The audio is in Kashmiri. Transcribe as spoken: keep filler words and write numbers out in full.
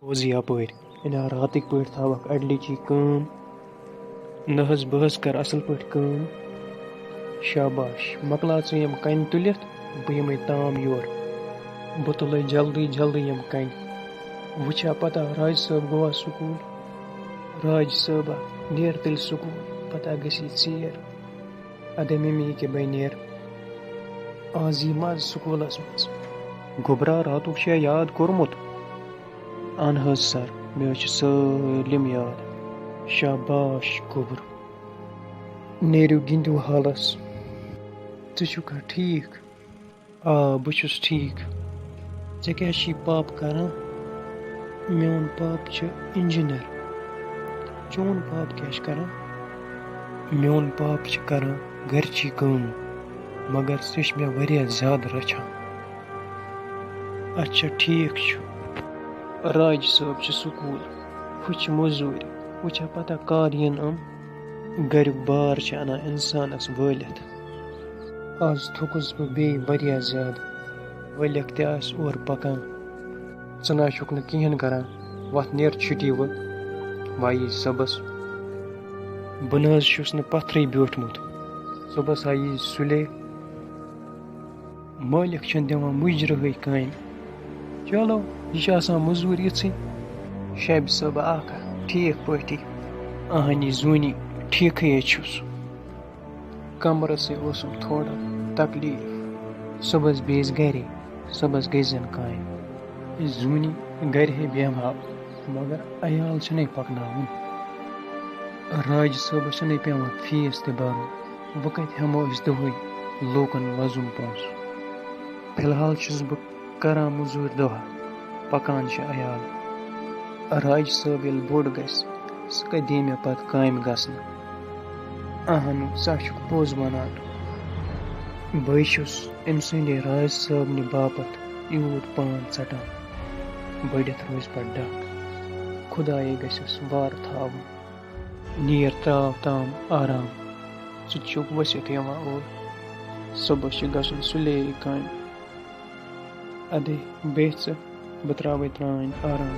پوٚز یَپٲرۍ، اَنیٛا راتٕکۍ پٲٹھۍ تھاوَکھ اَڈلیٚچی کٲم؟ نہ حظ، بہٕ حظ کَرٕ اَصٕل پٲٹھۍ کٲم۔ شاباش، مۄکلاو ژٕ یِم کَنہِ تُلِتھ، بہٕ یِمَے تام یورٕ۔ بہٕ تُلَے جلدی جلدی یِم کَنہِ۔ وٕچھا پَتہ راج صٲب گوٚوا سکوٗل؟ راج صٲبا، نیر تیٚلہِ سکوٗل، پَتہ گژھی ژیر۔ اَدے مِمی ییٚکیٛاہ بَے نیر۔ آز یی مَزٕ سکوٗلَس منٛز۔ گوٚبرا، راتُک چھُیا یاد کوٚرمُت؟ اَہَن حظ سَر، مےٚ حظ چھُ سٲلِم یاد۔ شاباش گوٚبُر۔ نیٖرِو گِنٛدِو حالَس۔ ژٕ چھُکھا ٹھیٖک؟ آ، بہٕ چھُس ٹھیٖک۔ ژےٚ کیٛاہ چھُے پاپہٕ کران؟ میون پاپہٕ چھُ engineer۔ چون پاپہٕ کیٛاہ چھُ کران؟ میون پاپہٕ چھُ کران گرچی کٲم، مگر سُہ چھُ مےٚ واریاہ زیادٕ رچھان۔ اچھا، ٹھیٖک چھُ۔ راج صٲب چھُ سکوٗل، ہُہ چھُ مٔزوٗرِ۔ وۄنۍ چھا پتہ کر یِن یِم؟ گریُک بار چھُ اَنان اِنسانَس وٲلِتھ۔ آز تھوٚکُس بہٕ بیٚیہِ واریاہ زیادٕ۔ ؤلِکھ تہِ آسہِ اورٕ پَکان۔ ژٕ نہ حظ چھُکھ نہٕ کِہیٖنۍ کَران۔ وَتھ نیر چھُٹی وۄنۍ۔ وۄنۍ یی صُبحَس۔ بہٕ نہ حظ چھُس نہٕ پَتھرٕے بیوٗٹھمُت۔ صُبحَس ہا یی سُلے۔ مٲلِک چھُنہٕ دِوان مُجرٕہٕے کامہِ۔ چلو، یہِ چھِ آسان مٔزوٗر یِژھٕے۔ شبِ صٲبہ اکھ ٹھیٖک پٲٹھی۔ اہنی زوٗنی ٹھیٖکھٕے حظ چھُس۔ کمرَسٕے اوسُم تھوڑا تکلیٖف۔ صُبحَس بیٚیِس گرے، صُبحَس گٔژھۍ زَن کامہِ۔ زوٗنی گرِ ہے بیٚہمہٕ ہا، مگر عیال چھُنَے پَکناوُن۔ راج صٲبَس چھُنَے پٮ۪وان فیٖس تہِ بَرُن۔ وۄنۍ کَتہِ ہٮ۪مو أسۍ دۄہَے لوٗکَن وۄزُم پونٛسہٕ؟ فی الحال چھُس بہٕ کران مٔزوٗرۍ دۄہ، پکان چھِ عیال۔ راج صٲب ییٚلہِ بوٚڑ گژھِ، سُہ کتہِ دِیہِ مےٚ پتہٕ کامہِ گژھنہٕ؟ اہنُو، ژٕ ہا چھُکھ پوٚز ونان۔ بہٕ چھُس أمۍ سٕنٛدے راج صٲبنہِ باپتھ یوٗت پان ژٹان۔ بٔڑِتھ روزِ پتہٕ ڈکھ۔ خدایے گژھٮ۪س وارٕ تھاوُن۔ نیر تراو تام آرام۔ ژٕ تہِ چھُکھ ؤسِتھ یِوان اوٗرۍ۔ صُبحس چھُ گژھُن سُلے کامہِ۔ ادے بیٚہہ ژٕ، بہٕ تراوے ترٛانۍ آرام۔